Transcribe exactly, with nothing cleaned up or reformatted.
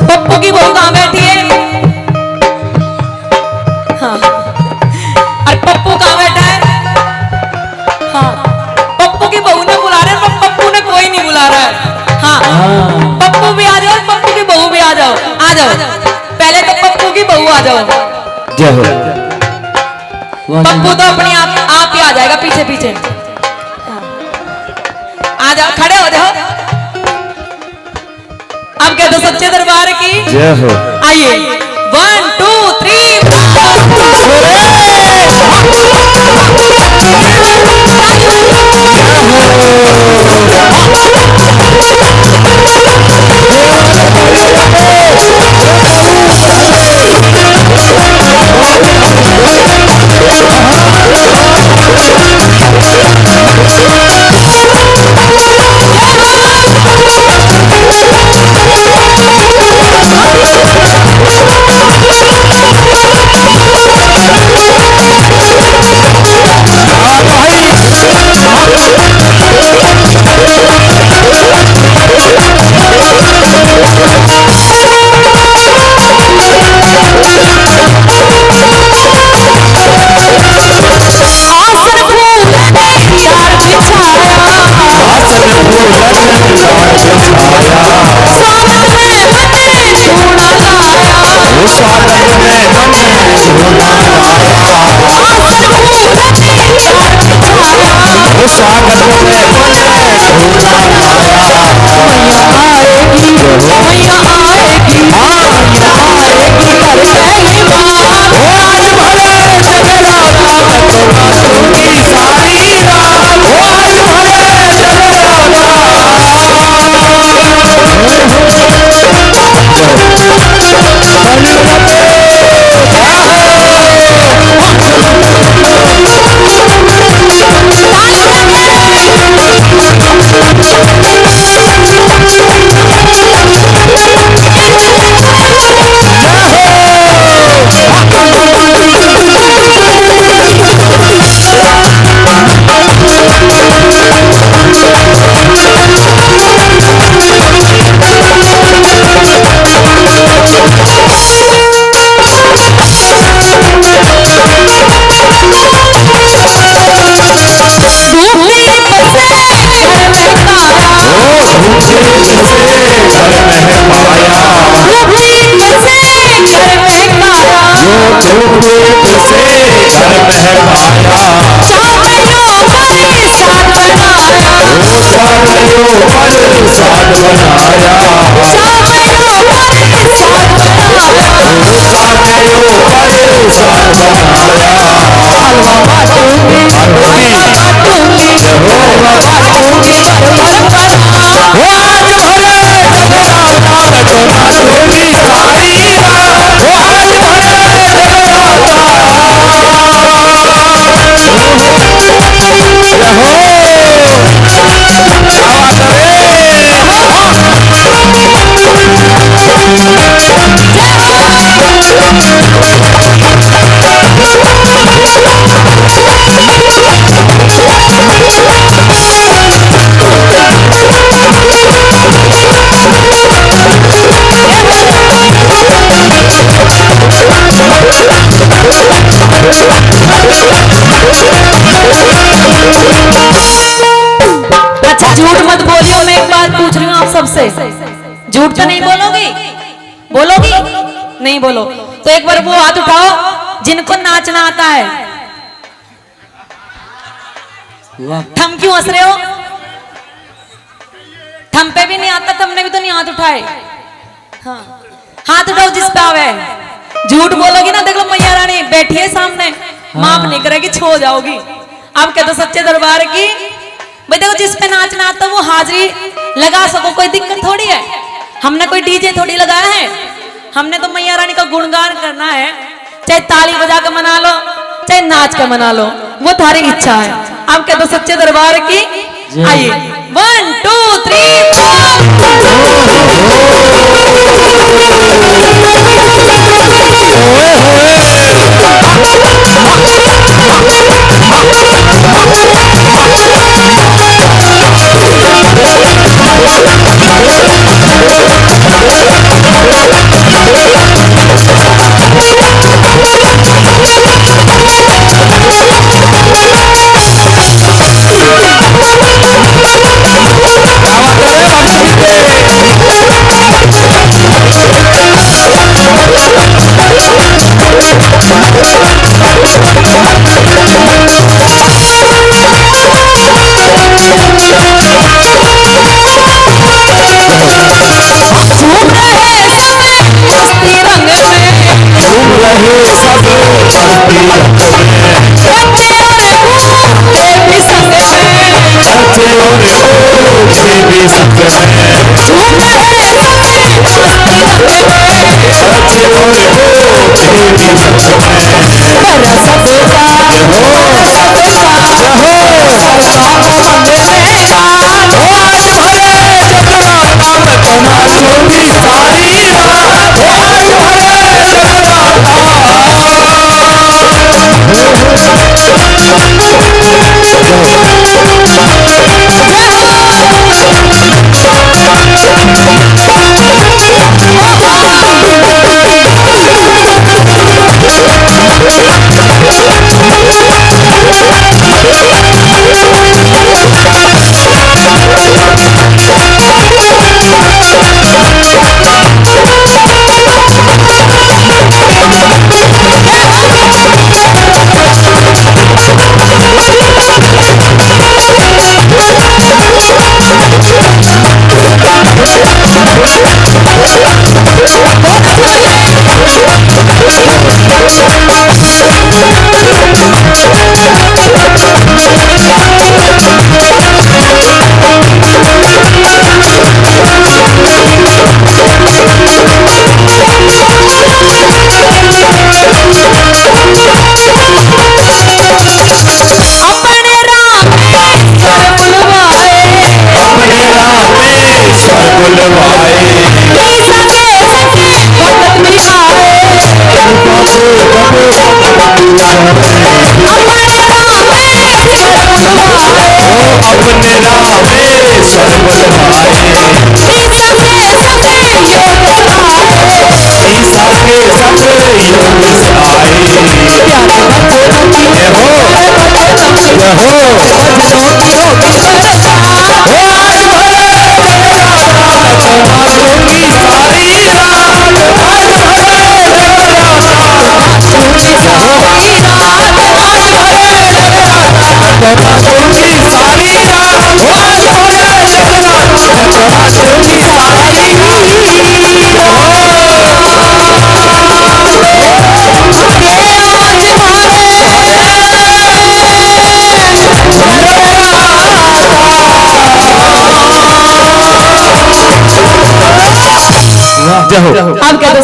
पप्पू की बहू कहाँ बैठी है? हाँ। और पप्पू कहाँ बैठा है? हाँ। पप्पू की बहू ने बुला रहे हैं, पर पप्पू ने कोई नहीं बुला रहा है। हाँ। हाँ। पप्पू भी आ जाओ, पप्पू की बहू भी आ जाओ, आ जाओ। पहले तो पप्पू की बहू आ जाओ। जय हो। वाह जी। पप्पू तो अपने आप, आप ही आ जाएगा पीछे पीछे। हाँ। आ जाओ, खड़े हो जाओ। अब कह दो सच्चे दरबार की जय हो। आइए, वन, टू, थ्री। अच्छा, झूठ मत बोलियो, मैं एक बात पूछ रही हूँ आप सबसे, झूठ तो नहीं बोलोगी? बोलोगी? नहीं बोलो। तो एक बार वो हाथ उठाओ जिनको नाचना आता है। वाह। थम क्यों हंस रहे हो? थम पे भी नहीं आता, थमने भी तो नहीं हाथ उठाए। हाँ, हाथ उठाओ जिस पे आवे। झूठ बोलोगी ना, देख लो मैया रानी बैठी है सामने, माफ हाँ। नहीं करेगी, छो जाओगी। अब कह दो सच्चे दरबार की। भाई देखो, जिस पे नाचना आता वो हाजिरी लगा सको, कोई दिक्कत थोड़ी है। हमने कोई डीजे थोड़ी लगाया है, हमने तो मैया रानी का गुणगान करना है। चाहे ताली बजा के मना लो, चाहे नाच के मना लो, वो थारी इच्छा है। अब कह दो सच्चे दरबार की। जय। आइए, one, two, three, four। जय हो। आप कह दो